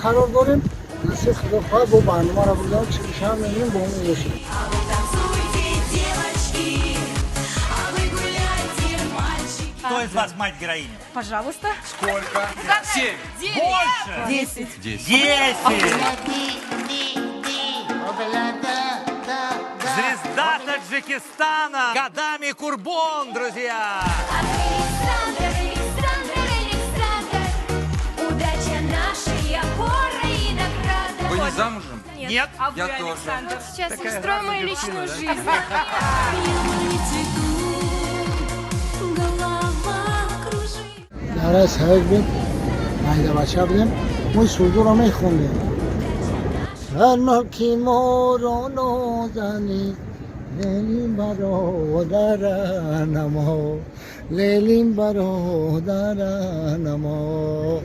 Қарор дорем. Насиб Худо хоҳад, бо барномаро бурдам, чӣ шаҳр мебинем, бо мо бошед. А вы танцуйте, девочки, а вы гуляйте, мальчики. Кто из вас мать героиня? Пожалуйста. Сколько? Семь. Больше! 10. 10. 10! Звезда Таджикистана! Годами Курбон, друзья! Александр, Александр, Александр, удача наша и опора, и награда. Вы не замужем? Нет? А вы, Я тоже. Александр? Сейчас устрою мою личную жизнь. Яблони цветут, голова кружит. Давраи совет буд, майдабача будем, мо сурдуро мехондем. Ҳар ки моро нозани лелим бародара намо, лелим бародара намо.